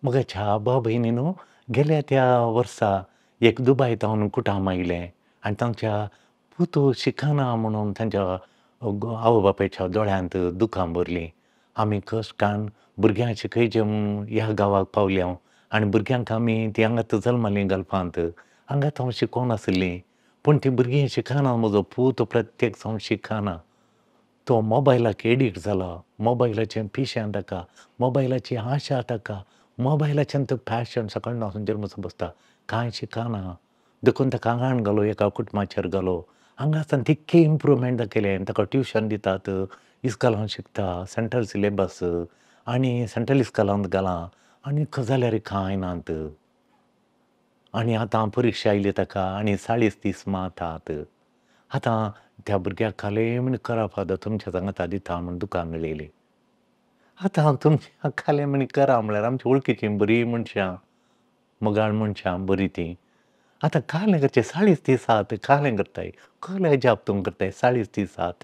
म्हज्या बाबयनी न्हू गेल्या त्या वर्सा एक दुबाय तावन कुटाम आयलें आनी तांच्या पुतू शिकना म्हणून तांच्या आवय बापायच्या दोळ्यांत दुकां भरलीं. आमी कश्ट काडून भुरग्यांक शिकयचें म्हूण ह्या गांवाक पावले हांव आनी भुरग्यांक आमी तीं हांगाच जल्मलीं गल्फांत, हांगाच हांव शिकोवन आशिल्लीं. पूण तीं भुरगीं शिकना, म्हजो पूत प्रत्यक्ष हांव शिकना, तो मोबायलाक एडिक्ट जाला, मोबायलाचें पिशें ताका, मोबायलाची आशा ताका, मोबायलाचें तो पॅशन सकाळीं न्हांवन बसता, कांय शिकना. देखून ताका हांगा घालो, एका कुटुंबाचेर घालो. हांगा आसतना तितकें इम्प्रूवमेंट दाखयलें, ताका ट्युशन दितात, इस्कोलांत शिकता, सेंट्रल सिलेबस आनी सेंट्रल इस्कोलांत घालां आनी जाल्यार कांय नात. आनी आतां परिक्षा आयली ताका आनी 40 दीस मातात. आतां त्या भुरग्याक खालें म्हण करा फादर तुमच्या सांगाता दिता म्हूण दुकान मेळयली. आतां तुमच्या खालें म्हण करा म्हळ्यार आमच्या वळखीचीं बरीं मनशां, मोगाळ मनशां बरीं तीं. आतां कालें करचें 40 दीस आहात, कालें करताय, कहलें अजाप तूं करताय 40 दीस आहात.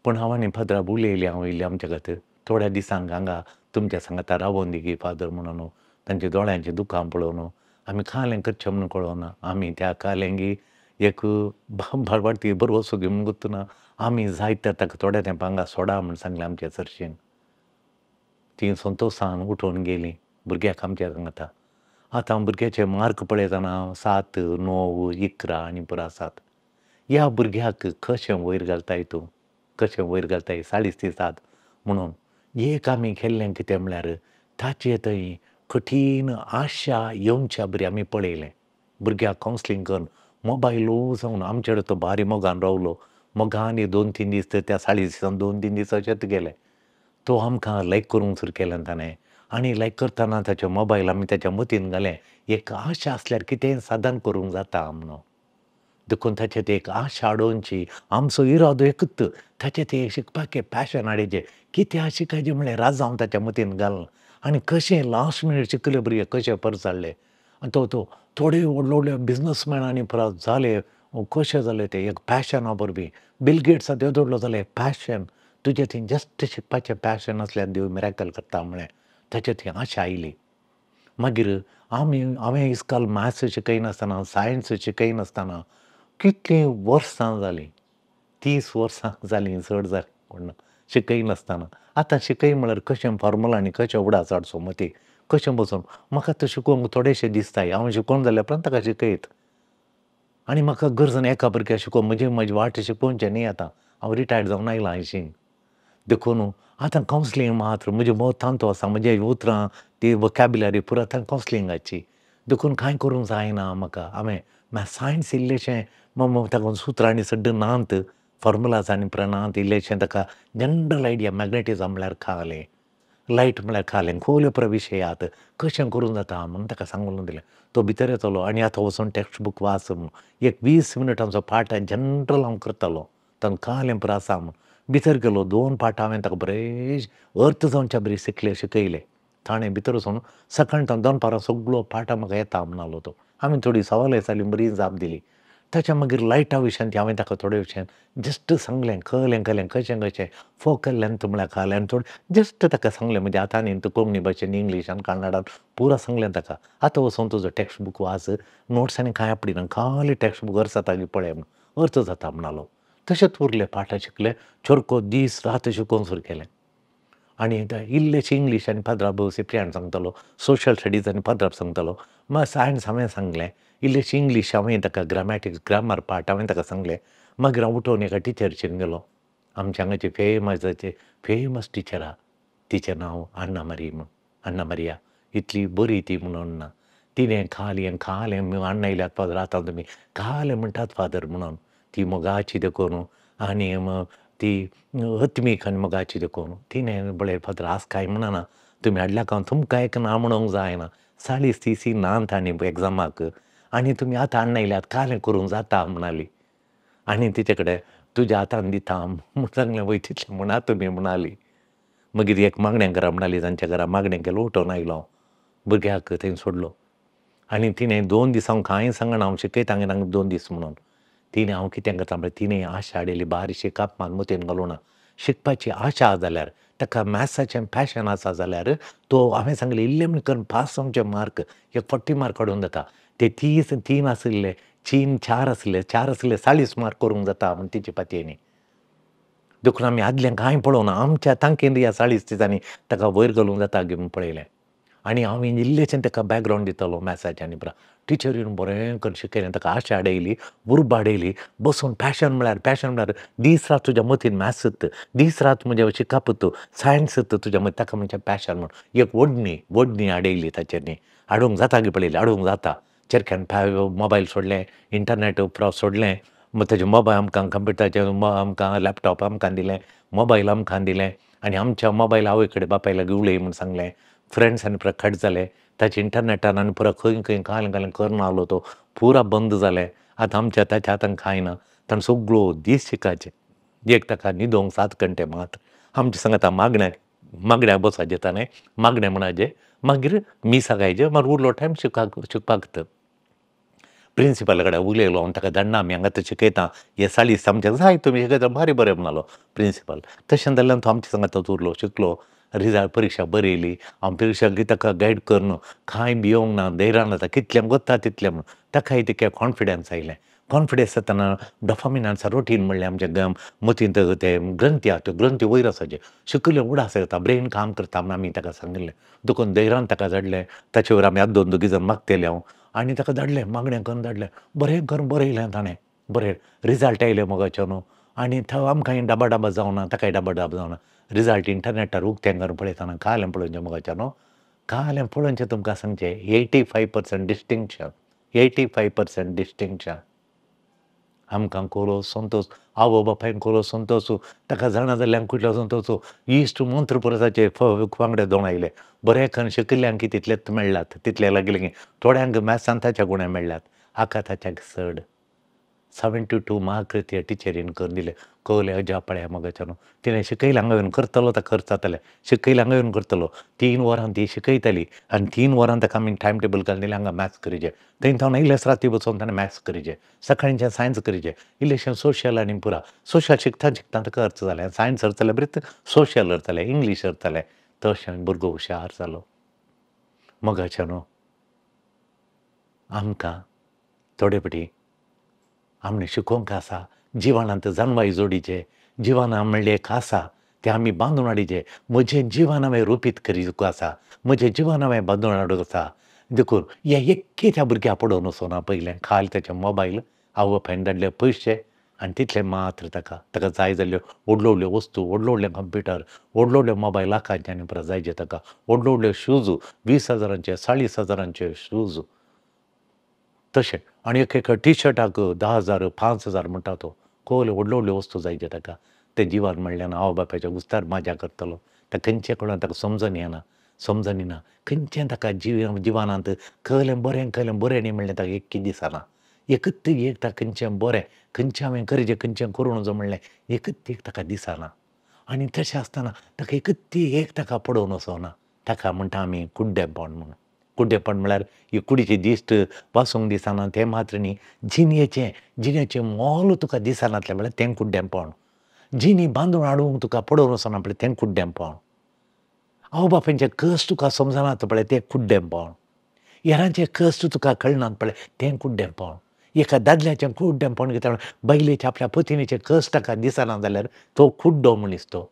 पूण हांव आनी फादराक उलयलें हांव इल्लें आमच्या खातीर थोड्या दिसांक हांगा तुमच्या सांगाता रावोन दी फादर म्हणून तांच्या दोळ्यांचीं दुकां पळोवन आमी कालें करचें म्हणून कळना. आमी त्या कालेंगी एक बाळवाडती बरो वचो म्हूण गुत्तना आमी जायत तर ताका थोड्या तेंपाक हांगा सोडा म्हूण सांगलें आमच्या चर्चीन. तीं संतोशान उठून गेलीं भुरग्याक आमच्या सांगाता. आतां भुरग्याचे मार्क पळयतना 7, 9, 11 आनी पुरो आसात. ह्या भुरग्याक कशें वयर घालताय तूं, कशें वयर घालताय 40 दिसात म्हणून एक आमी केल्लें कितें म्हळ्यार ताचे थंय कठीण आशा येवच्या बरी आमी पळयलें. भुरग्याक कावन्सिलींग करून मोबायल जावन आमचे कडेन तो बारी मोगान रावलो. मोगान 2-3 दीस तर त्या 40 दिसान 2-3 दीस अशेंच गेले. तो आमकां लायक करूंक सुरू केलें ताणें आनी लायक करतना ताचें मोबायल आमी ताच्या मतीन घालें एक आशा आसल्यार कितेंय साधन करूंक जाता म्हणून. देखून ताचें तें एक आशा हाडोवची आमचो इरादो एकूच, ताचें तें शिकपाचें पॅशन हाडचें, कितें शिकायचें म्हळ्यार राजांव ताच्या मतीन घालून आनी कशें लास्ट मिनीट शिकले भुरगे कशें परसाडले. आनी तो तो थोडे व्हडले व्हडले बिजनसमॅन आनी परत जाले, कशें जाले ते एक पॅशना वरवीं. बिल गेट्स आतां येदो व्हडलो जाले पॅशन, तुजें थंय जस्ट शिकपाचें पॅशन आसल्यार देव मिराकल करता म्हळें ताचे थंय आशा आयली. मागीर आमी हांवें इस्कोल मॅथ्स शिकयनासतना सायन्स शिकयनासतना कितलीं वर्सां जालीं, 30 वर्सां जालीं, चड जालीं कोण शिकयनासतना. आतां शिकय म्हळ्यार कशें फॉर्मुला आनी कशें उडास हाडचो मती कशें बसून म्हाका तो शिकोवंक थोडेशें दिसताय. हांव शिकोवन जाल्या उपरांत ताका शिकयत आनी म्हाका गरज ना एका भुरग्याक शिकोवंक, म्हजी म्हजी वाट शिकोवचें न्ही. आतां हांव रिटायर्ड जावन आयलां 80. देखून आतां कावन्सिलींग मात्र म्हजें मतान तो आसा, म्हजे उतरां ती वोकॅबुलरी पुरो आतां कावन्सिलिंगाची. देखून कांय करूंक जायना म्हाका. हांवें सायन्स इल्लेशें ताका सुत्रां सड्ड नात, फॉर्मुलाज आनी प्रणांत इल्लेशें ताका जनरल आयडिया मॅग्नेटिजम म्हळ्यार खालें, लायट म्हळ्यार खालें, खोवल्यो प्रविशयात कशें करूंक जाता म्हणून ताका सांगून दिलें. तो भितर येतलो आनी आतां वचून टॅक्स्ट बूक वाच म्हणून एक 20 मिनटांचो पाठ जनरल हांव करतालो, तांकां खालें पुरो आसा म्हणून. भितर गेलो, 2 पाठ हांवें ताका बरें अर्थ जावच्या बरी शिकले शिकयले. ताणें भितर वचून सकाळीं दनपारां सगळो पाठ म्हाका येता म्हणालो तो. हांवें थोडी सवालां विचारलीं, बरी जाप दिली. ताच्या मागीर लायटा विशयान हांवें ताका थोडे विशयान जस्ट सांगलें, कळ्ळें कळ्ळें कशें कशें फोकल लेंथ म्हळ्यार कळ्ळें आनी थोडें जस्ट ताका सांगलें. म्हणजे आतां न्ही तूं कोंकणी भाशेन इंग्लिशान कन्नडान पुरो सांगलें ताका. आतां वचून तुजो टॅक्स्ट बूक वाच, नोट्स आनी कांय आपडिना, खाली टॅक्स्ट बूक अर्थ जाता पळय म्हणून, अर्थ जाता म्हणालो. तशेंच उरलें, पाठां शिकलें, चोरको दीस रात शिकोवंक सुरू केलें. आनी इल्लेशें इंग्लीश आनी पाद्राब सिप्रियान सांगतालो, सोशल स्टडीज आनी पाद्राब सांगतालो, मागीर सायन्स हांवें सांगलें, इल्लेशें इंग्लीश हांवें ताका ग्रामॅटिक्स ग्रामर पार्ट हांवें ताका सांगलें. मागीर हांव उठोवन एका टिचरीचेर गेलो, आमच्या हांगाची फेमस फेमस टिचर आहा, तिचें नांव अन्ना मारी म्हूण, अन्ना मारिया, इतली बरी ती म्हणून ना. तिणें खालें खालें अण्णा येयल्यात फादर, आतां तुमी खालें म्हणटात फादर म्हणून, ती मोगाची देखून आनी ती अत्मीक आनी मोगाची देखून तिणें पळय फादर आज कांय म्हणना, तुमी हाडल्या हांव तुमकां एक ना म्हणूंक जायना, 40 30 नात आनी एग्जामाक आनी तुमी आतां अण्णा येयल्यात कालें करूंक जाता म्हणाली. आनी तिचे कडेन तुज्या हातान दिता म्हूण सांगलें, वय तितलें म्हणा तुमी म्हणाली. मागीर एक मागणें करा म्हणाली, तांच्या घरा मागणें केलें, उठोवन आयलो हांव, भुरग्याक थंय सोडलो. आनी तिणें 2 दीस हांव कांय सांगना, हांव शिकयता हांगा 2 दीस म्हणून. तिणें हांव कितें करता म्हळ्यार तिणें आशा हाडिल्ली बारीक शिकप मान मतीन घालूना, शिकपाची आशा जाल्यार ताका मॅथ्साचें पॅशन आसा जाल्यार तो हांवें सांगलें इल्लें म्हण करून पास जावचे मार्क एक 40 मार्क काडूंक जाता. ते 3 आशिल्ले, 3 4 आशिल्ले, 4 आशिल्ले 40 मार्क करूंक जाता म्हण तिचे पातयेनी. देखून आमी आदलें कांय पळोवना, आमच्या तांकीन ह्या 40 दिसांनी ताका वयर घालूंक जाता घेवन पळयलें. आनी हांव इल्लेशें ताका बॅकग्रावंड दितालो मॅथ्साचें. आनी टिचरीन बरें करून शिकयलें, ताका आशा हाडयली, उर्बा हाडयली. बसून पॅशन म्हळ्यार दीस रात तुज्या मतीन मॅथ्स, दीस रात म्हजें शिकप, सायन्स तुज्या मतीन, ताका म्हणचें पॅशन म्हूण. एक वडणी हाडयली ताचेर न्ही, हाडूंक जाता गी पळयली, हाडूंक जाता. चेरक्यान मोबायल सोडलें, इंटरनेट सोडलें, ताजें मोबायल आमकां कंप्युटराचें आमकां लॅपटॉप आमकां दिलें, मोबायल आमकां दिलें. आनी आमच्या मोबायल आवय कडेन बापाय लागीं उलय म्हूण सांगलें. फ्रेंड्स आनी पुरा कट जाले ताचे इंटरनेटान, आनी पुरा खंय खंय कांय कांय करून आलो तो पुरा बंद जालें. आतां आमच्या ताच्या हातान कांय ना. ताणें सगळो दीस शिकाचें, एक ताका न्हिदोंक 7 घंटे मात्र. आमच्या सांगाता मागण्या बसाचें ताणें, मागणें म्हणाचें, मागीर मिसाक आयचें, मागीर उरलो टायम शिकपाक. तर प्रिंसिपला कडेन उलयलो आनी ताका धाडना, आमी हांगा तर शिकयता, हे 40 आमच्या जाय तुमी शिकयता, भारी बरें म्हणालो प्रिंसिपल. तशें जाल्यार तो आमच्या सांगाताच उरलो, शिकलो, रिजल्ट परिक्षा बरयली. हांव परिक्षा ताका गायड करून कांय भियोंक ना, धैर्यान आतां कितलें वता तितलें म्हणून ताकाय तितकें कॉन्फिडन्स आयलें. कॉन्फिडन्स जातना डोपामिनान रोटीन म्हणलें आमच्या मतींत ते ग्रंथी आहा, त्यो ग्रंथी वयर आसाचे, शिकयल्यो उडास येता, ब्रेन काम करता म्हूण आमी ताका सांगिल्लें. देखून धैर्यान ताका धाडलें. ताचे वयर आमी आद दोन दोगी जाण मागतले हांव, आनी ताका धाडलें, मागणें करून धाडलें. बरें करून बरयलें ताणें, बरें रिजल्ट आयले मोगाचें न्हू. आनी थंय आमकांय डाबा डाबा जावना, ताकाय डाबा डाबा जावना. रिजल्ट इंटरनेटार उक्तें करून पळयतना कालें पळोवचें मोगाचें न्हू, कालें पळोवचें तुमकां सांगचें 85% डिस्टिंक्शन, 85% डिस्टिंक्शन. आमकां कोलो संतोश, आवय बापायन कोलो संतोश, ताका जाणा जाल्ल्यांक कुटलो संतोश. इश्ट मंत्र पुरसाचे वांगडा दोन आयले, बरें करून शिकिल्ल्यांक तितलेच मेळ्ळात, तितले लागले थोड्यांक मॅथ्सान ताच्या गुणे मेळ्ळ्यात, हाका ताच्याक चड 72 मार्क ते टिचरीन करून दिले. कवले अजाप पळया मोगाच्या न्हू, तिणें शिकयलें हांगा येवन करतलो ताका खर्च जातालें, शिकयलें हांगा येवन करतलो. 3 वरां ती शिकयताली आनी 3 वरां ताका आमी टायम टेबल घालून दिलें, हांगा मॅथ्स करीचे. थंय थावन इल्लेच राती बसोवन ताणें मॅथ्स करीचे, सकाळींचें सायन्स करीचे, इल्लेशें सोशल आनी पुरा सोशल शिकता शिकता ताका अर्थ जालें, सायन्स अर्थ जालें, बरें सोशल अर्थ जालें, इंग्लीश अर्थ जालें. तशें भुरगो हुशार जालो मोगाच्या न्हू. आमकां थोडे फावटी आमणें शिकोवंक आसा, जिवनांत जानवाय जोडीचें, जिवना म्हणलें एक आसा तें आमी बांदून हाडीचें. म्हजें जिवन हांवें रोपीत करीक आसा, म्हजें जिवन हांवें बांदून हाडूंक आसा. देखून हें एक्के त्या भुरग्याक पडोवन वचना पयलें खाल ताचें मोबायल, आवय बापायन धाडले पयशे आनी तितलें मात्र ताका ताका जाय जाल्ल्यो व्हडल्यो व्हडल्यो वस्तू, व्हडलो व्हडले कंप्युटर, व्हडलो व्हडले मोबायल लाखांचे आनी परत जायचे ताका, व्हडलो व्हडले शूज, 20 हजारांचे 40 हजारांचे शूज तशें. आनी एक एक टी शर्टाक 10,000 5,000 म्हणटा तो, कोल व्हडल्यो व्हडल्यो वस्तू जायचे ताका. तें जिवान म्हणलें ना आवय बापायच्या गुस्तार मजा करतलो, तें खंयचे कडल्यान ताका समजून येना, समजून येना खंयचें ताका जिवनांत कळलें बरें कळलें बरें न्ही म्हणलें ताका एक दिसना, एकच एक ताका खंयचें बरें खंयचें हांवें करचें खंयचें करूं नजो म्हणलें एकच एक ताका दिसना. आनी तशें आसतना ताका एकच एक ताका पडोवन वचना, ताका म्हणटा आमी कुड्डेपण म्हणून. कुड्डेपण म्हळ्यार ही कुडीची दिश्ट वासूंक दिसना तें मात्र न्ही, जिणेचें जिणेचें मोल तुका दिसनातलें म्हळ्यार तें कुड्डेपण. जिणी बांदून हाडूंक तुका पडोवन वचना पळय तें कुड्डेपण. आवय बापायचें कश्ट तुका समजनात पळय तें कुड्डेपण. हेरांचें कश्ट तुका कळनात पळय तें कुड्डेपण. एका दादल्याचें कुड्डेपण कित्याक बायलेचें आपल्या पतिणीचें कश्ट ताका दिसना जाल्यार तो कुड्डो मनीस तो.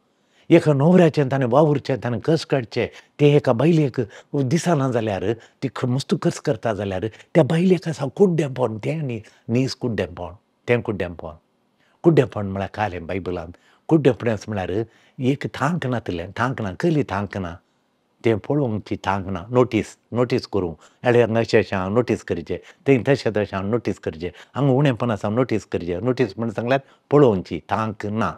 एका न्हवऱ्याचें ताणें वावुरचें ताणें कश्ट काडचें तें एका बायलेक दिसना जाल्यार ती मस्त कश्ट करता जाल्यार त्या बायलेक आसा कुड्डेपण, तें न्ही नीस कुड्डेपण, तें कुड्डेपण. कुड्डेपण म्हळ्यार कालें बायबलांत कुड्डेपण म्हळ्यार एक थांक नातलें, थांक ना, कसली थांक ना, तें पळोवंक थांक ना, नोटीस नोटीस करूंक आनी हांगा अशें अशें हांव नोटीस करचें, थंय तशें तशें हांव नोटीस करचें, हांगा उणेपण आसा नोटीस करचें. नोटीस म्हण सांगल्यार पळोवची थांक ना,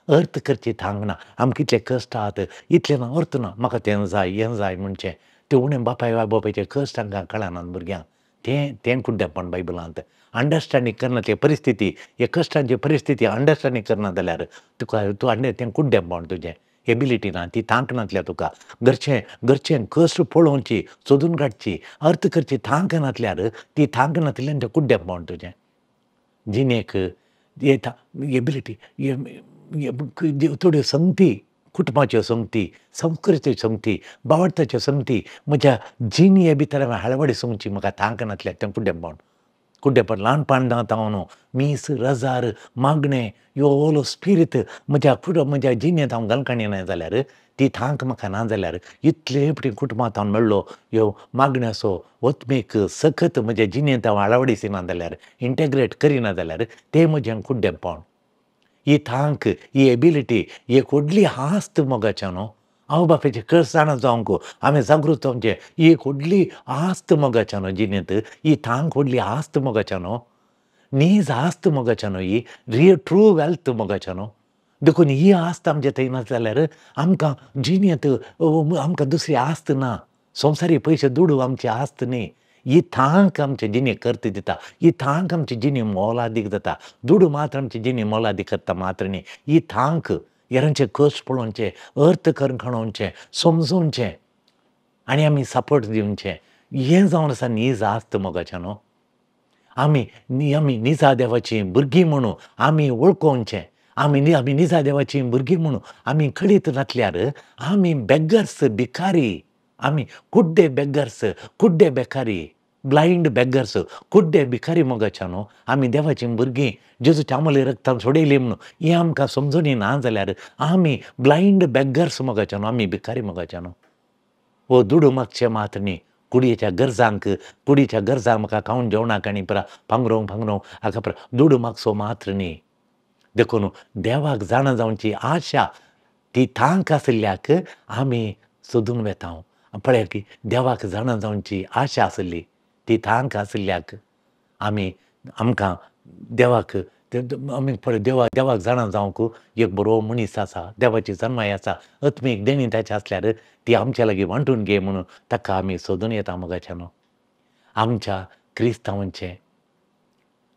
अर्थ करची थांक ना. आमकां इतले कश्ट आहात इतलें ना अर्थ ना, म्हाका तें जाय हें जाय म्हणचें तें उणें बापाय आवय बापायचें कश्ट तांकां कळनात भुरग्यांक, तें तें कुड्डेपण बायबलांत. अंडरस्टँडींग करना ते परिस्थिती, हे कश्टांची परिस्थिती अंडरस्टँडींग करना जाल्यार तुका तूं आनी तें कुड्डेपण तुजें एबिलिटी ना, ती तांक नातल्या तुका. घरचें घरचें कश्ट पळोवची सोदून काडची अर्थ करची तांक नातल्यार ती तांक नातिल्ल्यान तें कुड्डेपण तुजें. जिणेक एबिलिटी थोड्यो संगती कुटुंबाच्यो संगती, संस्कृतीच्यो संगती, बावडताच्यो संगती म्हज्या जिणये भितर हांवें हाळवाडी सोंगची म्हाका तांक नासल्या तें कुड्डेपण. कुड्डेपण ल्हानपणा जावन मीस, रजार, मागणें ह्यो ओलो स्पिरीत म्हज्या म्हज्या जिणेंत हांव घालूंक ना जाल्यार ती तांक म्हाका ना जाल्यार इतले फावटी कुटुंबांत हांव मेळ्ळो ह्यो मागण्याचो ओतमीक सकत म्हज्या जिणेंत हांव आळावडीच ना जाल्यार इंटेग्रेट करिना जाल्यार तें म्हजें कुड्डेपण. ही तांक, ही एबिलिटी, एक व्हडली आस्त मोगाच्या न्हू आवय बापायचें कस जाणा जावंक हांवें जागृत जावचें ही एक व्हडली आस्त मोगाच्या न्हू जिणेंत, ही तांक व्हडली आस्त मोगाच्या न्हू, नीज आस्त मोगाच्या न्हू, ही रियल ट्रू वेल्थ मोगाच्या न्हू. देखून ही आस्त आमचे थंय नासली जाल्यार आमकां जिणेंत आमकां दुसरी आस्त ना. संवसारी पयशे दुडू आमची आस्त न्ही. ही तांक आमचे जिणेक अर्थ दिता, ही तांक आमचे जिणे मोलादीक जाता. दुडू मात्र आमचे जिणे मोलादीक करता मात्र न्ही, ही तांक हेरांचे कश्ट पळोवचें, अर्थ करून खणोवचें, समजोवचें आनी आमी सपोर्ट दिवचें, हें जावन आसा नीज आस्त मोगाचें न्हू. आमी आमी निजा देवाचीं भुरगीं म्हणून आमी वळखोवचें, आमी आमी निजा देवाचीं भुरगीं म्हणून आमी कळीत नासल्यार आमी बेगर्स, भिकारी, आमी कुड्डे बेगर्स, कुड्डे बेकारी, ब्लायंड बेगर्स, कुड्डे भिकारी मोगाच्या न्हू. आमी देवाचीं भुरगीं, जेजूच्या आमले रक्तान सोडयली म्हणून हें आमकां समजणी ना जाल्यार आमी ब्लायंड बेगर्स मोगाच्या न्हू, आमी भिकारी मोगाच्या न्हू. हो दुडू मागचें मात न्ही, कुडीच्या गरजांक, कुडीच्या गरजांक म्हाका खावन जेवणाक आनी परा पांगरोंक पांगरोंक हाका परा दुडू मागचो मात्र न्ही. देखून देवाक जाणा जावची आशा ती तांक आशिल्ल्याक आमी सोदून वेता. पळय की देवाक जाणा जावची आशा आशिल्ली ती तांक आशिल्ल्याक आमी आमकां देवाक आमी पळय देवाक जाणा जावंक एक बरो मनीस आसा, देवाची जन्माय आसा, आत्मीक देणी ताची आसल्यार ती आमच्या लागीं वांटून घे म्हणून ताका आमी सोदून येता मोगाच्या न्हू. आमच्या क्रिस्तांवांचें,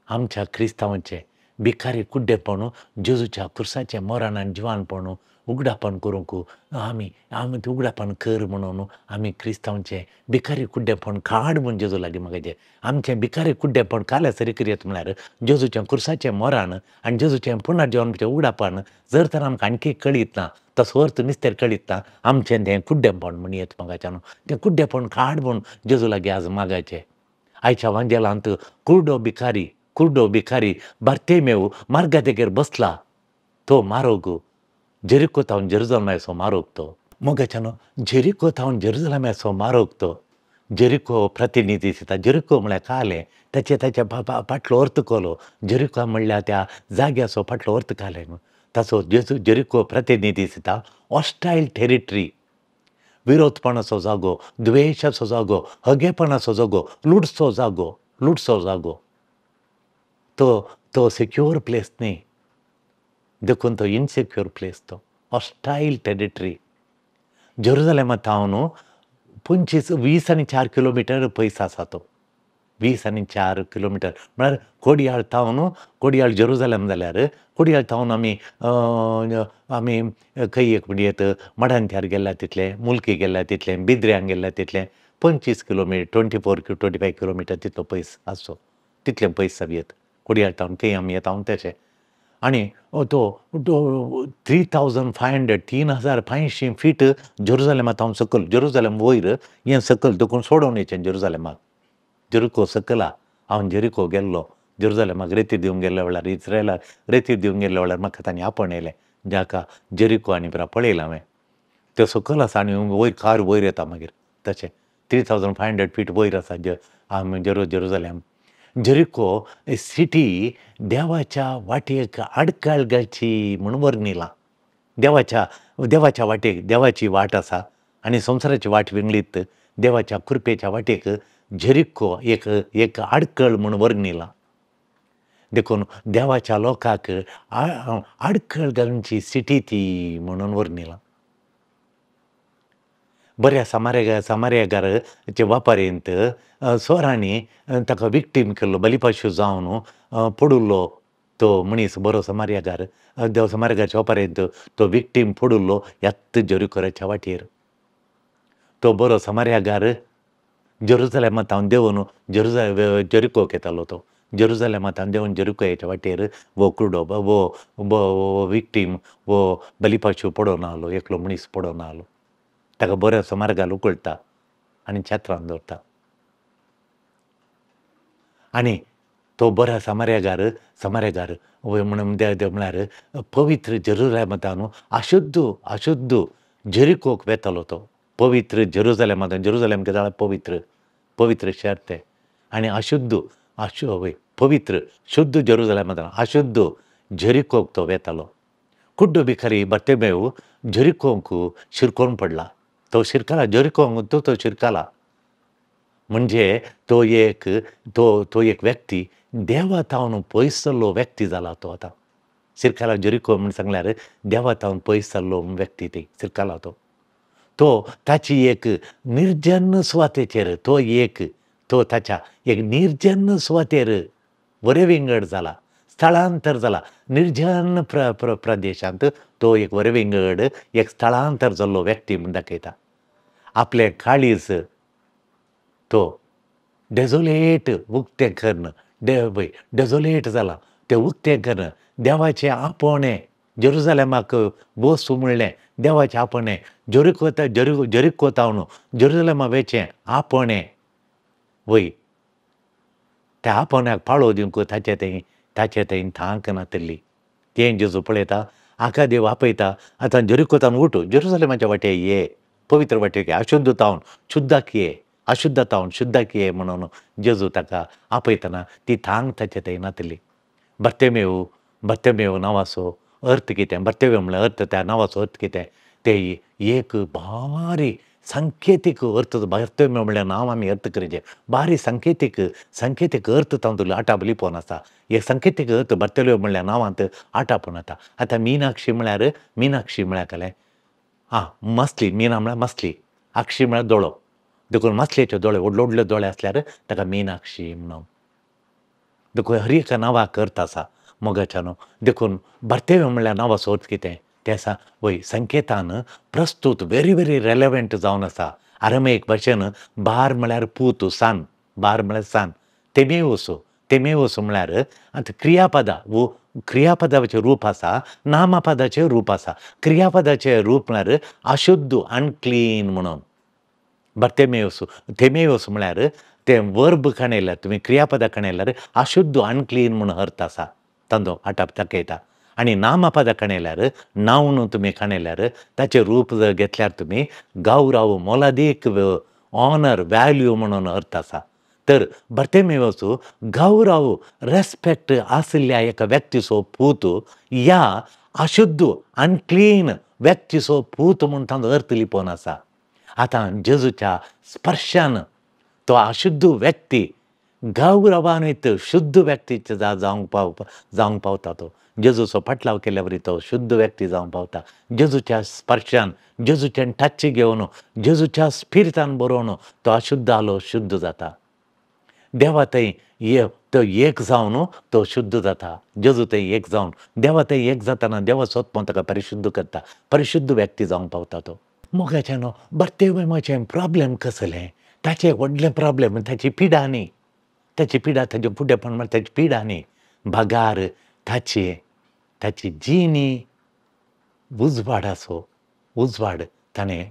आमच्या क्रिस्तांवांचें भिकारी कुड्डेपण जेजूच्या खुर्साचें मरण आनी जिवानपण उगडापण करूंक आमी आमी उगडापण कर म्हणून आमी क्रिस्तांवचें भिकारी कुड्डेपण काड म्हूण जेजू लागीं मागचें. आमचें भिकारी कुड्डेपण काल्या सरी करयत म्हळ्यार जेजूचें खुर्साचें मरण आनी जेजूचें पुनर्जिवनाचें उगडापण जर तर आमकां आणखी कळीत ना, तसो अर्थ मिस्तेर कळीत ना, आमचें तें कुड्डेपण म्हण येत मोगाच्यान न्हू. तें कुड्डेपण काड म्हूण जेजू लागीं आज मागाचें. आयच्या वांजेलांत कुर्डो भिकारी, कुर्डो भिकारी बार्तेमेव मार्गा देगेर बसला तो मारोग जेरिको थावन जेरुजलमाचो मारोग तो मोगाच्यान जेरिको थावन जेरुजलमाचो मारोग तो जेरिको प्रतिनिधी दिता. जेरिको म्हळ्यार कालें, ताचे ताच्या फाटलो अर्थ कलो. जेरिको म्हणल्यार त्या जाग्याचो फाटलो अर्थ कालें, ताचो जेरिको प्रतिनिधी दिता. हॉस्टायल टेरिटरी, विरोधपणाचो जागो, द्वेशाचो जागो, हगेपणाचो जागो, लुटचो जागो, लुटचो जागो. तो तो सिक्योर प्लेस न्ही, देखून तो इनसिक्योर प्लेस, तो हॉस्टायल टेरिटरी. जेरुजलेमा थावन 25 20 आनी 4 किलोमिटर पयस आसा तो. 20 आनी 4 किलोमिटर म्हळ्यार कोडियाळ थावन, कोडियाळ जेरुजलेम जाल्यार कोडियाळ थावन आमी आमी खंय एक म्हणयेत मडांत्यार गेल्या तितलें, मुल्की गेल्या तितलें, बिद्र्यांक गेल्या तितलें 25 किलोमिटर, 24 25 किलोमिटर तितलो पयस आसचो, तितलें पयस जावयेत कोडियाळ थावन खंय आमी येता तशें. आनी तो 3500 3500 फीट जेरुजलेमा थावन सकयल, जेरुजलेम वयर हें सकयल देखून सोडोवन येचें जेरुजलेमाक. जेरिको सकला हांव जेरिको गेल्लो, जेरुजलेमाक रेती दिवंक गेल्ल्या वेळार, इस्रायलाक रेती दिवंक गेल्ल्या वेळार म्हाका तांणी आपोवन येयलें, जाका जेरिको आनी परा पळयलां हांवें. तें सकयल आसा आनी वयर कार वयर येता मागीर तशें 3500 फीट वयर आसा जेरुजलेम. जेरिको सिटी देवाच्या वाटेक आडकाळ घालची म्हूण वर्णिलां. देवाच्या देवाच्या वाटेक, देवाची वाट आसा आनी संवसाराची वाट विंगळीत, देवाच्या कृपेच्या वाटेक जेरिको एक एक आडकळ म्हूण वर्णिलां. देखून देवाच्या लोकांक आडखळ घालची सिटी ती म्हणून वर्णिलां. बऱ्या सामार्यागाराचे वापारेंत सोरांनी ताका विक्टीम केल्लो, बलिपाशू जावन पडुल्लो तो मनीस बरो समार्यागार, देव समार्यागारच्या वापारेंत तो विक्टीम पडुल्लो ह्याच जेरिकोच्या वाटेर. तो बरो समार्यागार जेरुजलेमा थावन देंवन जेरिकोक येतालो, तो जेरुजलेमांत देंवन जेरिकोच्या वाटेर वो कुडो वो वो विक्टीम वो बलिपाशू पडोन आहलो, एकलो मनीस पडोन आहलो. ताका बऱ्या समार्गार उकळटा आनी छत्रान दवरता आनी तो बऱ्या समार्यागार समार्यागार म्हणून म्हळ्यार पवित्र जेरुजलेमांत न्हू अशुद्ध अशुद्ध जेरिकोक वेतालो तो. पवित्र जेरुजलेमांत, जेरुजलेम कितें जाल्यार पवित्र पवित्र शहर तें, आनी अशुद्ध वय पवित्र शुद्ध जेरुजलेमांत अशुद्ध जेरिकोक तो वेतालो. कुड्डो भिकारी बर्तेमेव जेरिकोक शिरकोन पडला. तो शिरकाला जेरिकोक तो शिरकाला म्हणजे तो एक तो एक व्यक्ती देवा तावन पयस जाल्लो व्यक्ती जाला तो. आतां शिरकाला जेरिको म्हूण सांगल्यार देवा तावन पयस जाल्लो व्यक्ती ती शिरकाला तो. तो ताची एक निर्जन सुवातेचेर तो एक तो ताच्या एक निर्जन सुवातेर वरेविंगड जाला, स्थळांतर जाला. निर्जन प्रदेशांत तो एक वरेविंगड एक स्थळांतर जाल्लो व्यक्ती म्हूण दाखयता. आपलें काळीज तो डेजोलेट उक्तें करून डेजोलेट जाला तें उक्तें करून देवाचें आपोवणें जेरुजलेमाक वच म्हणलें, देवाचें आपोवणें जेरिको जेरिको तावन जेरुजलेमा वेचें आपोवणें वय त्या आपोवण्याक पाळो दिवंक ताचे थंय ताचे थंय तांक नातिल्ली. तें जेजू पळयता, आका देव आपयता, आतां जेरिको तावन उठ, जेरुजलेमाच्या वाटे ये, पवित्र वाटेक अशुद्ध तावन शुद्धाक ये, अशुद्ध तावन शुद्धाक ये म्हणून जेजू ताका आपयतना ती तांक ताचे थंय नातिल्ली. बर्तेमेव बर्तेमेव नांवाचो अर्थ कितें, बर्तेमेव म्हणल्यार अर्थ, त्या नांवाचो अर्थ कितें, ते एक भारी सांकेतीक अर्थ. बर्तेमेव म्हणल्यार नांव आमी अर्थ करचें भारी सांकेतीक सांकेतीक अर्थ तातूंत आटाप लिपोवन आसा. एक सांकेतीक अर्थ बर्तेमेव म्हणल्यार नांवांत आटापून आसा. आतां मिनाक्षी म्हळ्यार मिनाक्षी म्हळ्यार कळ्ळें आं मसली, मिना म्हळ्यार मसली, आक्षी म्हळ्यार दोळो, देखून मसलेचे दोळे व्हडले व्हडले दोळे आसल्यार ताका मिनाक्षी म्हणून. देखून हर एका नांवाक अर्थ आसा मोगाच्यानो. देखून बर्तेमेव म्हणल्यार नांवाचो अर्थ कितें तें आसा वय संकेतान प्रस्तूत व्हेरी व्हेरी रेलेवंट जावन आसा. आरमेक भाशेन बार म्हळ्यार पूत सान, बार म्हळ्यार सान, तेमेवस तेमेवस म्हळ्यार आतां क्रियापदा वो क्रियापदाचें रूप आसा, नामपदाचें रूप आसा. क्रियापदाचें रूप म्हळ्यार अशुद्ध अनक्लीन म्हणून. बर्तेमेवस तेमेवस म्हळ्यार तें वर्ब खणयल्यार तुमी क्रियापदा खणयल्यार अशुद्ध अनक्लीन म्हणून अर्थ आसा तांचो आटाप दाखयता. आनी नामपदा खणयल्यार नांव तुमी खणयल्यार ताचें रूप जर घेतल्यार तुमी गौरव मोलादीक ऑनर व्हॅल्यू म्हणून अर्थ आसा. तर बर्तेमेवस गौरव रेस्पेक्ट आशिल्ल्या एका व्यक्तीचो पूत ह्या अशुद्ध अनक्लीन व्यक्तीचो पूत म्हूण तांचो अर्थ लिपोवन आसा. आतां जेजूच्या स्पर्शान तो अशुद्ध व्यक्ती गौरवान्वित शुद्ध व्यक्तीचे जावंक पावता. तो जेजूचो पाटलाव केल्या वरी तो शुद्ध व्यक्ती जावंक पावता. जेजूच्या स्पर्शान जेजूचें टच घेवन जेजूच्या स्पिरितान बरोवन तो अशुद्ध आलो शुद्ध जाता. देवा थंय तो एक जावन तो शुद्ध जाता. जेजू थंय एक जावन देवा थंय एक जाताना देवाचो आत्मो ताका परिशुद्ध करता, परिशुद्ध व्यक्ती जावंक पावता तो. मोगाच्यानो बर्तेमेवाचें प्रॉब्लेम कसलें, ताचें व्हडलें प्रॉब्लेम ताची पिडा न्ही, ताची पिडा ताचें फुडेपण म्हळ्यार ताची पिडा न्ही, बगार ताची ताची जिणी उजवाडाचो उजवाड ताणें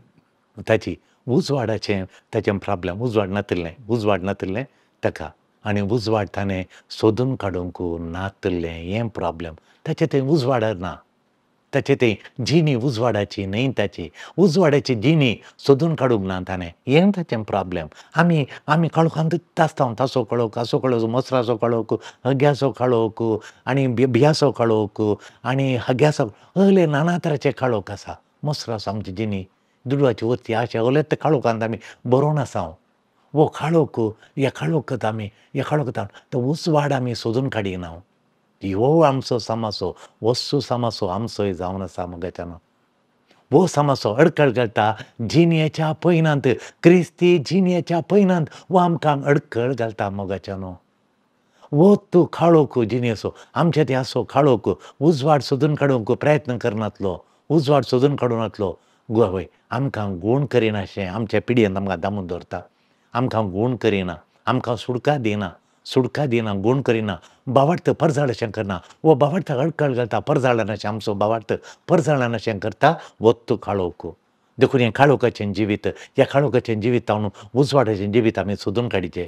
ताची उजवाडाचें ताचें प्रॉब्लेम उजवाड नातिल्लें, उजवाड नातिल्लें ताका आनी उजवाड ताणें सोदून काडूंक नातिल्लें हें प्रॉब्लेम. ताचें थंय उजवाड ना, ताचें थंय जिणी उजवाडाची न्हय, ताची उजवाडाची जिणी सोदून काडूंक ना ताणें, हें ताचें प्रॉब्लेम. आमी आमी काळोखांतूच आसता, ताचो काळोख असो काळोख, मोसराचो काळोख, हग्याचो काळोख आनी बियाचो काळोख आनी हग्याचो असले नाना तराचे काळोख आसा. मोसराचो आमची जिणी दुडवाची वस्ती आशा असले ते काळोखांत आमी बरोवन आसा. वो काळोख ह्या काळोखांत आमी ह्या काळोखांत तो उजवाड आमी सोदून काडिना. ह्यो आमचो समासो वस्तू समासो आमचोय जावन आसा मोगाच्यानो. वो समासो अडकळ घालता जिणेच्या पयनांत, क्रिस्ती जिणेच्या पयनांत वो आमकां अडकळ घालता मोगाच्यानो. वो तूं काळोख जिणेचो आमच्या ते आसो काळोख उजवाड सोदून काडूंक प्रयत्न करनातलो, उजवाड सोदून काडूं नातलो वय आमकां गूण करिनाशें आमच्या पिडयेन आमकां दामून दवरता, आमकां गूण करिना, आमकां सुडका दिना. सुडका दिना, गूण करिना, बावार्थ परजाळ अशें करना, वो बावार्थाक अडकळ घालता, परजाळान अशें आमचो बावार्थ परजाळान अशें करता, वत्तू काळोख. देखून हें काळोखाचें जिवीत, ह्या काळोखाचें जिवीत हांव उजवाडाचें जिवीत आमी सोदून काडचें.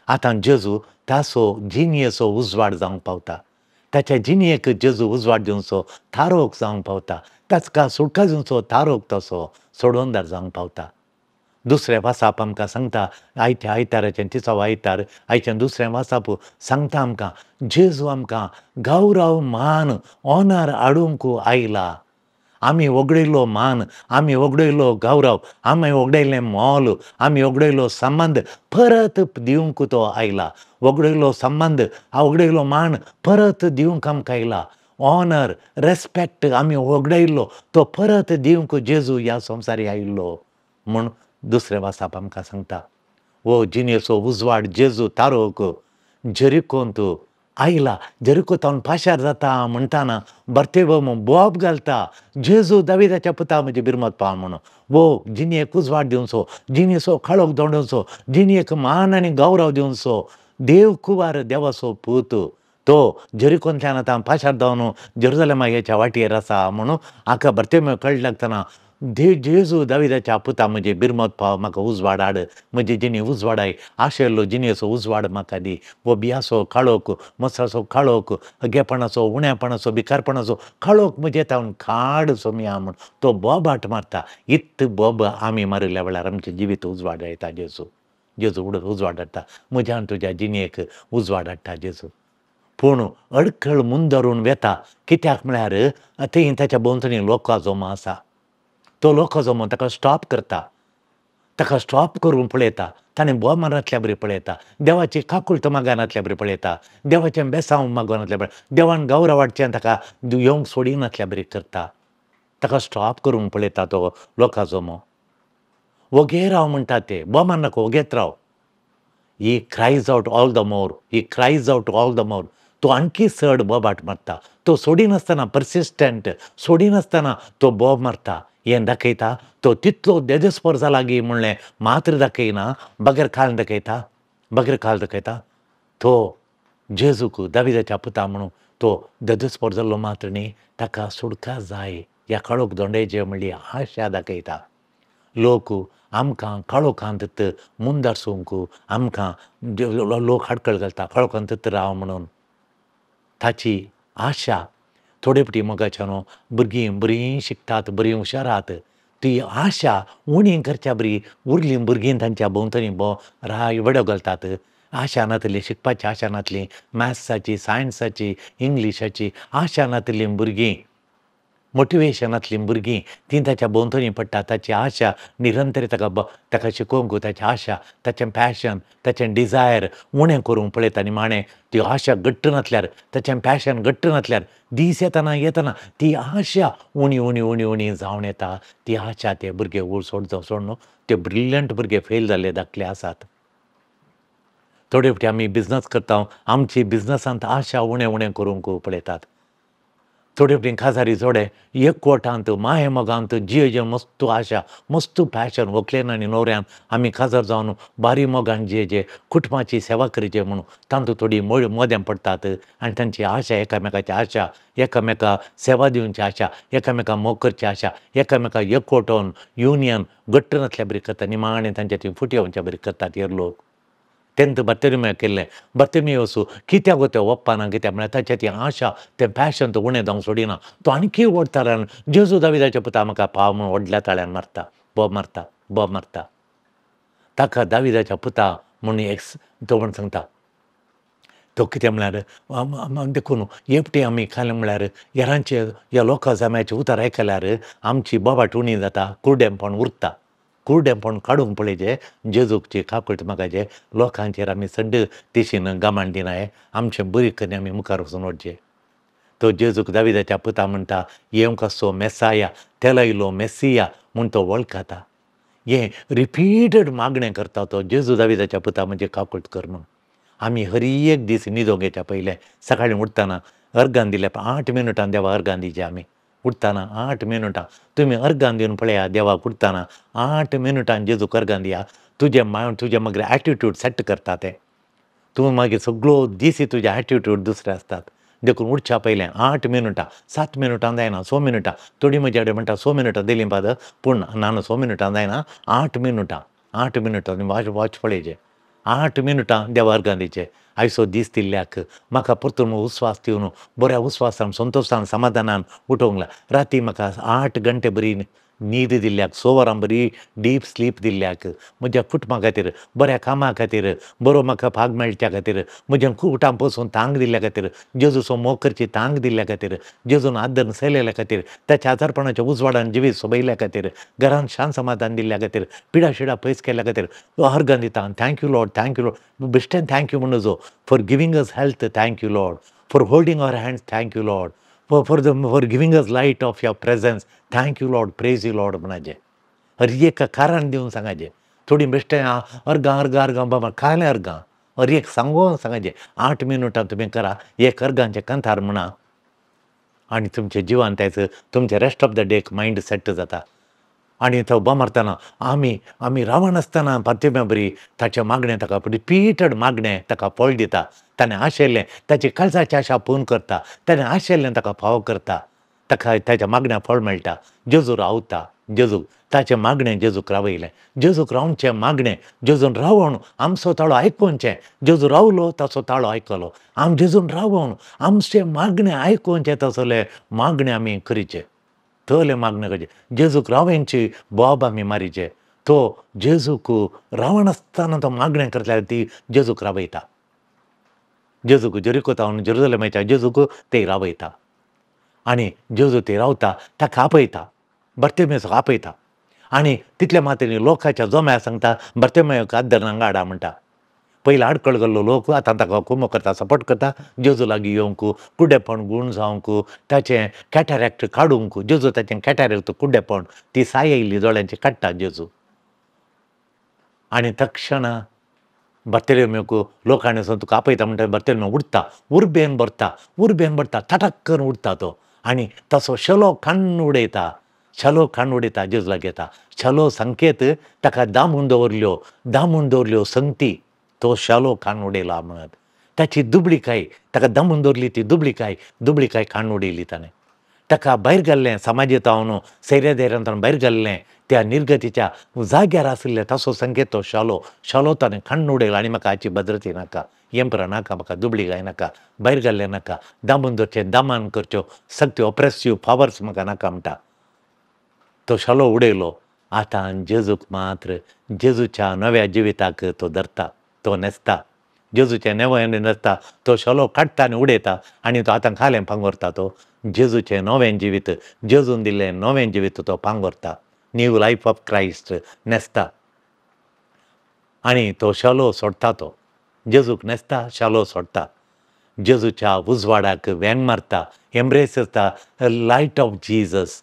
आतां जेजू ताचो जिणयेचो उजवाड जावंक पावता, ताच्या जिणयेक जेजू उजवाड दिवचो थारोक जावंक पावता, ताका सुटका दिवचो थारोक तसो सोडोवंदार जावंक पावता. दुसरें वासाप आमकां सांगता, आयत्या आयताराचें तिसो आयतार आयचें दुसरें वासाप सांगता आमकां, जेजू आमकां गौरव मान ऑनर हाडूंक आयला. आमी वगडयलो मान, आमी वगडयलो गौरव, आमी वगडयलें मोल, आमी वगडयलो संबंद परत दिवंक तो आयला. वगडयलो संबंद, वगडयलो मान परत दिवंक आमकां आयला. ऑनर, रेस्पेक्ट आमी वगडयलो तो परत दिवंक जेजू ह्या संवसारी आयिल्लो म्हूण दुसरें वासाप आमकां सांगता. वो जिणेचो उजवाड जेजू तारोक जेरिकोंत आयला. जेरिको तावन पाशार जाता म्हणटाना बर्तेमो बोब घालता, जेजू दाविदाच्या पुता म्हजी बिरमत पाव म्हणून. वो जिणेक उजवाड दिवचो, जिणेचो काळोख दोंडोवचो, जिणेक मान आनी गौरव दिवचो देव कुवार देवाचो पूत तो जेरिकोंतल्यान आतां पाशार जावन जेरुजलेमा वाटेर आसा म्हणून हाका बर्तेमो कळ्ळें लागतना देव जेजू दाविदाच्या पुता म्हजी बिरमत पाव, म्हाका उजवाड हाड, म्हजी जिणी उजवाडाय, आशिल्लो जिणेचो उजवाड म्हाका दी. वो बियाचो काळोख, मसाचो काळोख, अगेपणाचो, उण्यापणाचो, भिकारपणाचो काळोख म्हजे तावन काड सोमया म्हूण तो बोबाट मारता. इत्त बोब आमी मारिल्ल्या वेळार आमचें जिवीत उजवाड येता. जेजू जेजू उजवाड हाडटा, म्हज्या आनी तुज्या जिणेक उजवाड हाडटा जेजू. पूण अडखळ मुंदरून वेता, कित्याक म्हळ्यार थंय ताच्या भोंवतणी लोकां जमो आसा. तो लोकां जमो ताका स्टॉप करता, ताका स्टॉप करून पळयता, ताणें बोब मारनातल्या बरी पळयता, देवाची काकूळट मागनातल्या बरी पळयता, देवाचें बेसांव मागनातल्या बरी, देवान गौरव हाडचें ताका येवंक सोडिनातल्या बरी करता, ताका स्टॉप करून पळयता तो लोकां जमो. वोगे राव म्हणटा ते, बोब मारनाका, वोगेत राव. He cries out all the more, he cries out all the more. तो आणखी चड बोबाट मारता, तो सोडिनासतना, पर्सिस्टंट सोडिनासतना तो बोब मारता. हें दाखयता तो तितलो देदेस्पर जाला गी म्हणलें मात्र दाखयना, बगैर काल दाखयता, बगैर काल दाखयता. तो जेजूक दाविदाच्या पुता म्हणून तो देदेस्पर जाल्लो मात्र न्ही, ताका सुटका जाय, ह्या काळोख दोंडेचे म्हणली आशा दाखयता. लोक आमकां काळोखांत मुंदारसूंक आमकां लोक हाडकळ घालता, काळोखांत राव म्हणून. ताची आशा थोडे फावटी मोगाच्या न्हू भुरगीं बरीं शिकतात, बरीं हुशारात, ती आशा उणी करच्या बरी उरलीं भुरगीं तांच्या भोंवतणी राय वडो घालतात. आशा नातली, शिकपाची आशा नातली, मॅथ्साची, सायन्साची, इंग्लिशाची आशा नातली भुरगीं, मोटिवेशनांतलीं भुरगीं तीं ताच्या भोंवतणी पडटा. ताची आशा निरंतर ताका ताका शिकोवंक, ताची आशा, ताचें पॅशन, ताचें डिजायर उणें करूंक पळयता. आनी माणें ती आशा घट्ट नासल्यार, ताचें पॅशन घट्ट नासल्यार दीस येतना येतना ती आशा उणी उणी उणी उणी जावन येता. ती आशा ते भुरगे सोड सोडून ते ब्रिलियंट भुरगे फेल जाल्ले दाखले आसात. थोडे फावटी आमी बिजनस करता, आमची बिजनसांत आशा उणें उणें करूंक पळयतात. थोडे फावटी काजारी जोडे एकवटांत माये मोगांत जिये मस्त आशा, मस्त पॅशन, व्हंकलेन आनी न्हवऱ्यान आमी काजार जावन बारी मोगान जियेचे, कुटुंबाची सेवा करची म्हणून तांतूं थोडी मोदें पडटात आनी तांची आशा, एकामेकाची आशा, एकामेका सेवा दिवची आशा, एकामेका मोग करची आशा, एकामेका एकवटोन युनियन घट्ट नासल्या बरी करता. निमाणें तांच्या ती फुटी येवच्या बरी करतात हे लोक. तेन्ना बर्तेमियो केल्लें, बर्तेमियो वचूं कित्याक तें वप्पाना, कित्याक म्हळ्यार ताचें ती आशा, तें पॅशन तो उणें जावंक सोडिना. तो आणखी व्हड ताळ्यान जेजू दाविदाच्या पुता म्हाका पाव म्हूण व्हडल्या ताळ्यान मारता, बोब मारता, बोब मारता. ताका दाविदाच्या पुता म्हूण एक्स तो म्हण सांगता. तो कितें म्हळ्यार देखून एकटी आमी खालें म्हळ्यार हेरांचे ह्या लोकां जम्याचें उतर आयकल्यार आमची बोबाट उणी जाता, कुरडेंपण उरता. कुरडेंपण काडूंक पळयचें, जेजूची काकूट मागाचें, लोकांचेर आमी सड्ड तिशीन गमाण दिनाय, आमचें बरी करून आमी मुखार वचून वचचें. तो जेजूक दाविदाच्या पुता म्हणटा, येवंक आसचो मेसाया, तेलायलो मेसिया म्हूण तो वळखता. हें रिपीटेड मागणें करता तो, जेजू दाविदाच्या पुता म्हणजे काकूट कर म्हूण. आमी हर एक दीस न्हिदोंक येच्या पयलें सकाळीं उठतना अर्गान दिलें 8 मिनटां देवा अर्गान दिवचें. आमी उठतना 8 मिनटां तुमी अर्गान दिवन पळया देवाक उठतना 8 मिनटां जेजूक अर्गान दिया. तुजें मागीर एटिट्यूड सेट करता तें. तूं मागीर सगळो दीस तुजे एटिट्यूड दुसरे आसतात. देखून उठच्या पयलें 8 मिनुटां 7 मिनुटां जायना 6 मिनुटां, थोडीं म्हज्या कडेन म्हणटा 6 मिनुटां दिलीं फादर, पूण ना 6 मिनुटां जायना, 8 मिनुटां, 8 मिनुटां वॉच पळयचें, 8 मिनुटां देवा अर्गां दिचें. आयचो दीस दिल्ल्याक म्हाका परतून उस्वास दिवन बऱ्या उस्वासान संतोशान समाधानान उठोवंक लागला. राती म्हाका 8 घंटे बरी न्हीद दिल्ल्याक, 6 वरां बरी डीप स्लीप दिल्ल्याक, म्हज्या कुटुंबा खातीर, बऱ्या कामा खातीर, बरो म्हाका भाग मेळच्या खातीर, म्हज्या कुटां पसून तांक दिल्ल्या खातीर, जेजूचो मोग करची तांक दिल्ल्या खातीर, जेजून आदर सयलेल्या खातीर, ताच्या आजारपणाच्या उजवाडान जिवीत सोबयल्या खातीर, घरान शांत समाधान दिल्ल्या खातीर, पिडा शिडा पयस केल्ल्या खातीर अर्गां दिता. Thank you Lord, thank you Lord. बेश्टेन thank you म्हणून जो for giving us health, thank you Lord, for holding our hands, thank you Lord, for giving us light of your presence, thank you Lord, praise you Lord म्हणाचे. हर एक कारण दिवन सांगाचें. थोडीं बेश्टें अर्गां अर्गां अर्गां बाबा खालें अर्गां, हर एक सांगोन सांगाचें. 8 मिनुटां तुमी करा, एक अर्गांचें कंथार म्हणा आनी तुमचें जिवान त्याच तुमचें rest of the deck mind set जाता. आनी तो बोमारतना आमी आमी रावनासतना पात्यम्या बरी ताचें मागणें ताका रिपीटेड मागणें ताका फळ दिता. ताणें आशिल्लें ताची काळजाची आशा पूर्ण करता, ताणें आशिल्लें ताका फावो करता, ताका ताच्या मागण्या फळ मेळटा. जेजू रावता, जेजू ताचें मागणें जेजूक रावयलें, जेजूक रावचें मागणें, जेजून रावोन आमचो ताळो आयकोवचें, जेजू रावलो ताचो ताळो आयकलो. आम जेजून रावोन आमचें मागणें आयकोवचें, तसलें मागणें आमी करीचें, तसलें मागणें करचें. जेजूक रावंची बोब आमी मारीचें. तो जेजूक रावनासतना तो मागणें करतल्यार ती जेजूक रावयता. जेजूक जेरिको तावन जेरुजलेमाच्या जेजूक ते रावयता आनी जेजू ते रावता, ताका आपयता, बर्तेमेसाक आपयता. आनी तितले मात्रेन लोकांच्या जोम्या सांगता बर्तेमेक आदर हांगा म्हणटा. पयलीं आडकळ घाल्लो लोक आतां ताका कुमो करता, सपोर्ट करता, जेजू लागीं येवंक, कुड्डेपण गूण जावंक, ताचें कॅटरॅक्ट काडूंक. जेजू ताचें कॅटरॅक्ट कुड्डेपण ती साय येयल्ली दोळ्यांची काडटा जेजू. आनी तक्षणा बर्तेलेम्योक लोकांनी तुका आपयता म्हणटा, बर्तेलेम्यो उडटा, उर्बेन भरता, उर्बेन भरता, थटक करून उडटा तो आनी तसो शलो काण्ण उडयता, शलो काण्ण उडयता, जेजू लागीं येता. शलो संकेत ताका दामून दवरल्यो, दामून दवरल्यो संगती, तो शालो काण उडयला म्हणत. ताची दुबळीकाय ताका दामून दवरली, ती दुबळीकाय, दुबळीकाय काण उडयली ताणें. ताका भायर घाल्लें समाजेंत हांव सैऱ्या धैर्यांत भायर घाल्लें, त्या निर्गतीच्या जाग्यार आशिल्लें ताचो संकेत तो शालो, शालो ताणें काण्ण उडयलो. आनी म्हाका हाची भद्रती नाका, यंप्रा नाका, म्हाका दुबळीकाय नाका, भायर घाल्लें नाका, दामून दवरचें, दामान करच्यो सक्ती ऑप्रेसीव पावर्स म्हाका नाका म्हणटा. तो शालो उडयलो. आतां जेजूक मात्र जेजूच्या नव्या जिविताक तो धरता, तो न्हेसता, जेजूचें नवें न्हेसता, तो शलो काडटा आनी उडयता आनी तो आतां खालें पांगोरता. तो जेजूचें नवें जिवीत, जेजून दिल्लें नवें जिवीत तो पांगोरता, न्यू लायफ ऑफ क्रायस्ट न्हेसता आनी तो शलो सोडटा. तो जेजूक न्हेसता, शलो सोडटा, जेजूच्या उजवाडाक वेंग मारता, एम्ब्रेस करता लायट ऑफ जीजस.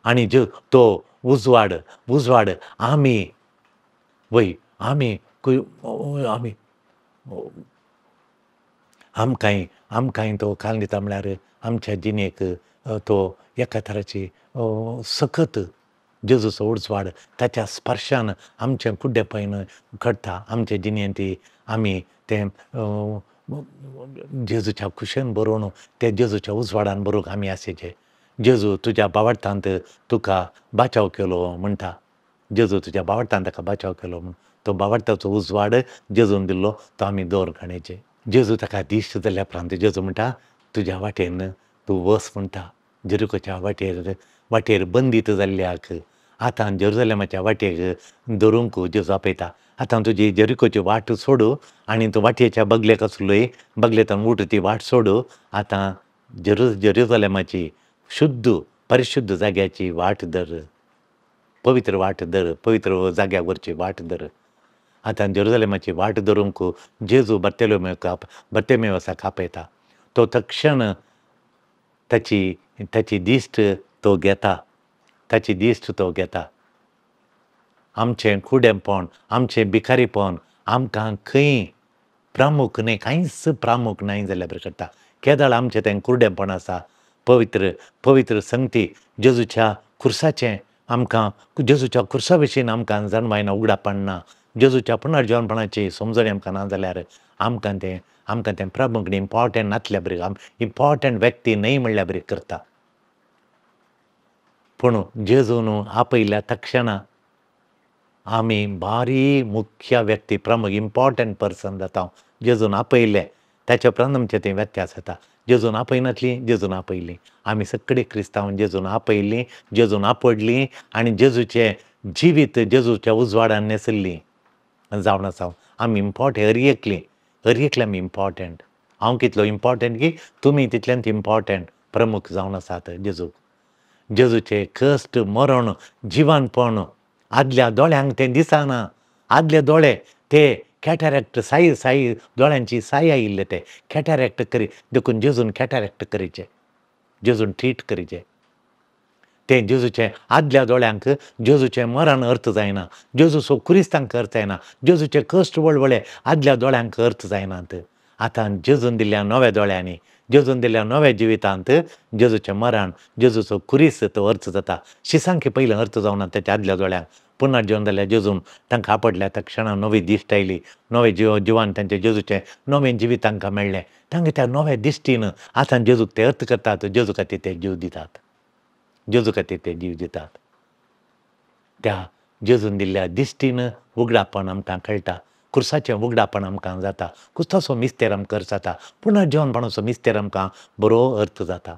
आनी जे तो उजवाड, उजवाड आमी वय आमी आमी आमकांय आमकांय तो काल दिता म्हळ्यार आमच्या जिणेक तो एका तराची सखत जेजूचो उजवाड ताच्या स्पर्शान आमचें कुड्डेपण घडटा. आमचे जिणेंत ती आमी तें जेजूच्या खुशेन बरोवन ते जेजूच्या उजवाडान बरोवंक आमी आसेचे. जेजू तुज्या बावडटांत तुका बाचाव केलो म्हणटा, जेजू तुज्या बावडटान ताका बाचाव केलो म्हूण तो बावडटाचो उजवाड जेजून दिल्लो तो आमी दवर काणयेचे. जेजू ताका दिश्ट जाल्या उपरांत जेजू म्हणटा तुज्या वाटेन तूं वस म्हणटा. जेरिकोच्या वाटेर वाटेर बंदीत जाल्ल्याक आतां जेरुजलेमाच्या वाटेक धरूंक जेजू आपयता. आतां तुजी जेरिकोची वाट सोडू आनी तूं वाटेच्या बगलेक आसलोय बगलेंतल्यान उठ, ती वाट सोडू, आतां जेरुजलेमाची शुद्ध परिशुद्ध जाग्याची वाट धर, पवित्र वाट धर, पवित्र जाग्याक वरची वाट धर. आतां जेरुजलेमाची वाट धरूंक जेजू बर्तेमेवसाक आपयता. तो तक्षण ताची ताची दिश्ट तो घेता, ताची दिश्ट तो घेता. आमचें कुडेंपण, आमचें भिकारीपण आमकां खंय प्रामुख न्हय, कांयच प्रामुख न्हय जाल्यार बरें करता. केदळ आमचें तें कुरडेंपण आसा, पवित्र पवित्र संगती जेजूच्या खुर्साचें आमकां, जेजूच्या खुर्सा विशीं आमकां जाणवायना, उगडापण ना. जेजूच्या पुनर्जीवनपणाची समजणी आमकां ना जाल्यार आमकां तें प्रमुख इम्पॉर्टंट नातल्या बरी, इम्पॉर्टंट व्यक्ती न्हय म्हणल्या बरी करता. पूण जेजून आपयल्या तक्षणा आमी बारी मुख्य व्यक्ती, प्रमुख, इम्पॉर्टंट पर्सन जाता. जेजून आपयलें ताच्या उपरांत आमचें तें व्यत्यास जाता. जेजून आपयनातलीं, जेजून आपयलीं. आमी सगळीं क्रिस्तांव जेजून आपयलीं, जेजून आपडलीं आनी जेजूचें जिवीत जेजूच्या उजवाडान न्हेसल्लीं जावन आसा. आमी इम्पॉर्टंट, हर एकलीं, हर एकलीं आमी इम्पॉर्टंट. हांव कितलो इम्पॉर्टंट की तुमी तितलेंच इम्पॉर्टंट, प्रमुख जावन आसात जेजूक. जेजूचें कश्ट, मरण, जिवनपण आदल्या दोळ्यांक तें दिसना. आदले दोळे ते कॅटरेक्ट, साय साय दोळ्यांची साय आयिल्ले ते कॅटरेक्ट करी, देखून जेजून कॅटरेक्ट करीचे, जेजून ट्रीट करीचे. तें जेजूचें आदल्या दोळ्यांक जेजूचें मरण अर्थ जायना, जेजूचो खुरीस तांकां अर्थ जायना, जेजूचे कश्ट वळवळे आदल्या दोळ्यांक अर्थ जायनात. आतां जेजून दिल्ल्या नव्या दोळ्यांनी, जेजून दिल्ल्या नव्या जिवितांत जेजूचें मरण, जेजूचो खुरीस तो अर्थ जाता. शिसांकी पयलें अर्थ जावना तेच्या आदल्या दोळ्यांक. पुनर्जीवन जाल्यार जेजून तांकां आपडल्या त्या क्षणान नवी दिश्ट आयली, नवें जिवन तांचें जेजूचें नवें जिवीत तांकां मेळ्ळें. तांकां त्या नव्या दिश्टीन आतां जेजूक ते अर्थ करतात, जेजू खातीर ते जीव दितात, जेजू खातीर ते जीव दितात. त्या जेजून दिल्ल्या दिश्टीन उगडापण आमकां कळटा, खुर्साचें उगडापण आमकां जाता, खुर्साचो मिस्तेर आमकां अर्थ जाता, पुनर्जीवनपणाचो मिस्तेर आमकां बरो अर्थ जाता.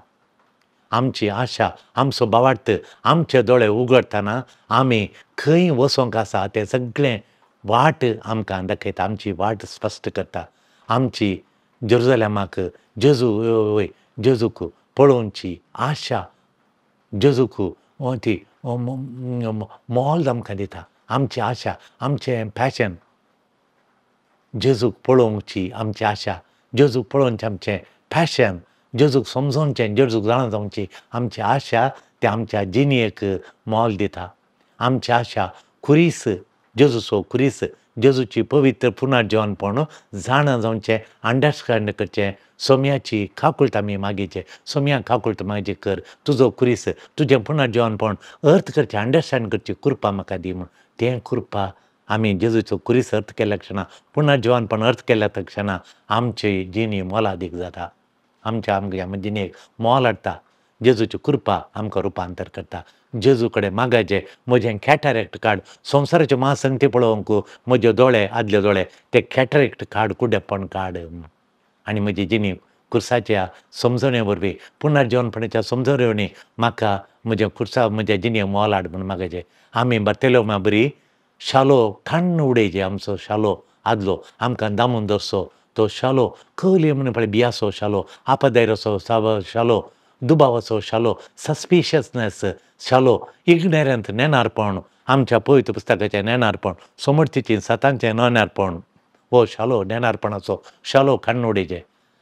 आमची आशा, आमचो भावार्थ, आमचे दोळे उगडटना आमी खंय वचोंक आसा तें सगळें वाट आमकां दाखयता, आमची वाट स्पश्ट करता. आमची जेरुजलेमाक जेजू वय जेजूक पळोवची आशा, जेजूक ती मोल आमकां दिता. आमची आशा, आमचें पॅशन, जेजूक पळोवची आमची आशा, जेजूक पळोवचें आमचें पॅशन, जेजूक समजोवचें, जेजूक जाणा जावची आमची आशा, ते आमच्या जिणेक मोल दिता. आमची आशा खुरीस, जेजूचो खुरीस, जेजूची पवित्र पुनर्जीवनपण जाणा जावचें, अंडरस्टँड करचें. सोम्याची काकुळट आमी मागीचे, सोम्या काकुळट मागीचे कर, तुजो खुरीस, तुजें पुनर्जीवनपण अर्थ करचें, अंडरस्टँड करची कृपा म्हाका दी म्हूण. तें कृपा आमी जेजूचो खुरीस अर्थ केल्या क्षणा, पुनर्जीवनपण अर्थ केल्या क्षणा आमची जिणी मोलादीक जाता, आमच्या आमच्या जिणेक मोल हाडटा. जेजूची कृपा आमकां रुपांतर करता. जेजू कडेन मागायचें, म्हजें कॅटरेक्ट काड, संवसाराच्यो महासंगती पळोवंक म्हजे दोळे, आदले दोळे ते कॅटरेक्ट काड, कुडेपण काड आनी म्हजी जिणी खुर्साच्या समजणे वरवीं, पुनर्जीवनपणाच्या समजणे वरवीं म्हाका म्हज्या खुर्सा, म्हज्या जिणेक मोल हाड म्हूण मागायचें. आमी बार्तेलो बरी शालो काण्ण उडयचे, आमचो शालो आदलो आमकां दामून दवरचो तो शालो, कली म्हणून पळय बियाचो शालो, आपदायराचो शालो, दुबावाचो शालो, सस्पिशियसनेस शालो, इग्नेरंत नेणारपण, आमच्या पवित्र पुस्तकाचें नेणारपण, समर्थीचें सतांचें नेणारपण, हो शालो नेणारपणाचो शालो काण्ण उडयचे.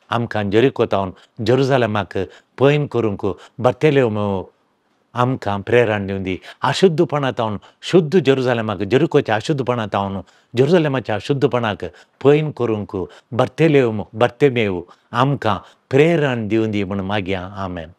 आमकां जेरिको तावन जेरुजलेमाक पयन करूंक बार्तेलो आमकां प्रेरण दिवन दी. अशुद्धपणा तावन शुद्ध जेरुजलेमाक, जेरिकोच्या अशुद्धपणा तावन जेरुजलेमाच्या अशुद्धपणाक पयन करूंक बार्तेलेव बार्तेमेव आमकां प्रेरण दिवन दी म्हूण मागया. आमेन.